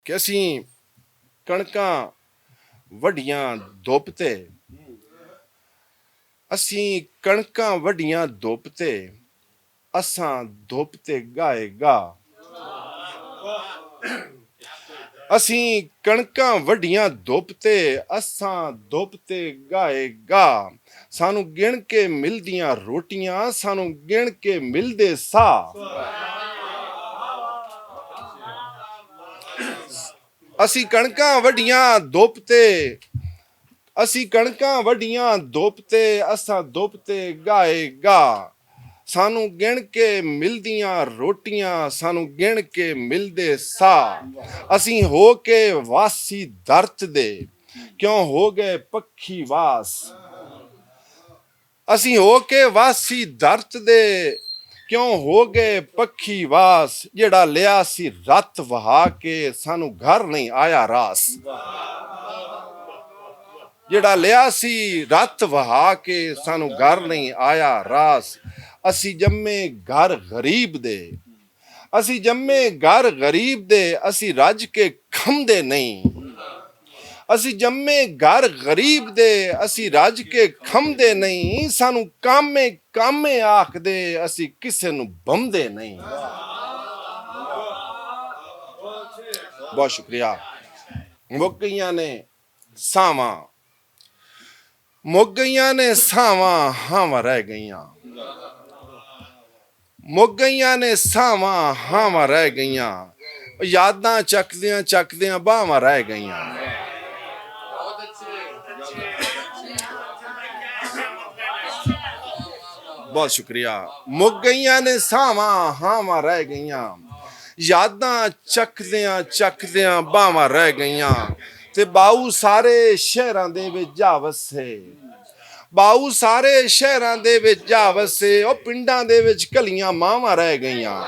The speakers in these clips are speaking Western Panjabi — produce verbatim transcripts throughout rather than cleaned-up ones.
کہ اسی کنکاں وڈیاں دھپ تے، اسی کنکاں وڈیاں دھپ تے، اساں دھپ تے گائے گا۔ اسی کنکاں وڈیاں دھپ تے، اساں دھپ تے گائے گا۔ سانو گن کے ملدیاں روٹیاں، سانو گن کے ملدے سا۔ اسی کنکاں وڈیاں دھپ تے، اسی کنکاں وڈیاں دھپ تے، اساں دھپ تے گائے گا۔ سانو گن کے ملدیاں روٹیاں، سانو گن کے ملدے سا۔ اسی ہو کے واسی درت دے، کیوں ہو گئے پکھی واس؟ اسی ہو کے واسی درت دے، کیوں ہو گئے پکھی واس؟ جڑا لیا سی رت وہا کے، سانو گھر نہیں آیا راس۔ جڑا لیا سی رت وہا کے، سانو گھر نہیں آیا راس۔ اسی جمے گھر غریب دے، اسی جمے گھر غریب دے، اسی رج کے کھمدے نہیں۔ اسی جمے گھر غریب دے، اسی رج کے کھمدے نہیں۔ سانو کامے کامے آکھ دے، اسی کسے نو بمدے نہیں۔ بہت شکریہ۔ مک گئیاں نے ساواں، مک گئیاں نے ساواں، ہاواں رہ گئیاں۔ مک گئیاں نے ساواں، ہاواں رہ گئیاں۔ یاداں چکدیاں چکدیاں باواں رہ گئیاں۔ بہت شکریہ۔ مک گئیاں نے ساواں، ہاواں رہ گئیاں۔ یاداں چکدیاں چکدیاں باواں رہ گئیاں۔ تے باؤ سارے شہراں دے وچ جا وسے۔ باؤ سارے شہراں دے وچ جا وسے، او پنڈاں دے وچ کلیاں ماواں رہ گئیاں۔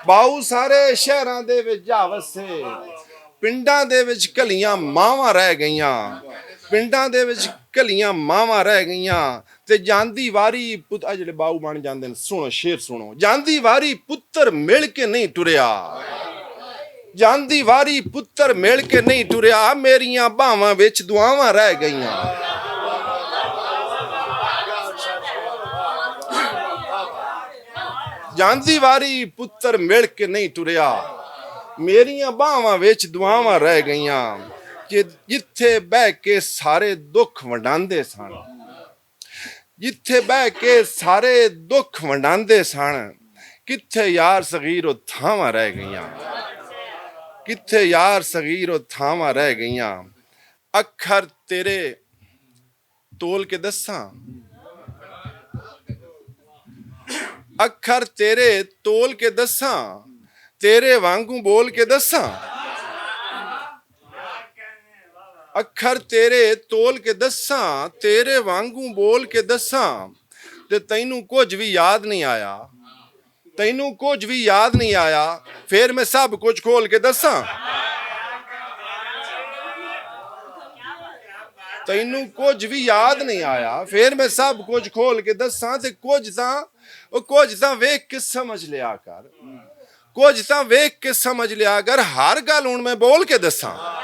باؤ سارے شہراں دے وچ جا وسے، پنڈاں دے وچ کلیاں ماواں رہ گئیاں۔ پنڈاں دے وچ کلیاں ماواں رہ گئیاں۔ تے جاندی واری پت-، آ جڑے باؤ بن جاندے نے، سنو، شعر سنو۔ جاندی واری پتر مل کے نہیں ٹریا۔ جاندی واری پتر مل کے نہیں ٹریا، میریاں باواں وچ دعاواں رہ گئیاں۔ جاندی واری پتر مل کے نہیں ٹریا، میریاں باواں وچ دعاواں رہ گئیاں۔ کہ جتھے بہ کے سارے دکھ ونڈاندے سن، جتھے بہ کے سارے دکھ ونڈاندے سن، کتھے یار صغیر او تھاواں رہ گئیاں۔ کتھے یار صغیر او تھاواں رہ گئیاں۔ اکھر تیرے تول کے دساں، اکھر تیرے تول کے دساں، تیرے وانگوں بول کے دساں۔ اکھر تیرے تول کے دساں، تیرے وانگوں بول کے دساں، تے تینوں کچھ وی یاد نہیں آیا۔ تینوں کچھ وی یاد نہیں آیا، پھر میں سب کچھ کھول کے دساں۔ تینوں کچھ وی یاد نہیں آیا، پھر میں سب کچھ کھول کے دساں۔ تے کچھ تاں، او کچھ تاں ویکھ کے سمجھ لیا کر۔ کچھ تاں ویکھ کے سمجھ لیا کر، ہر گل ہن میں بول کے دساں۔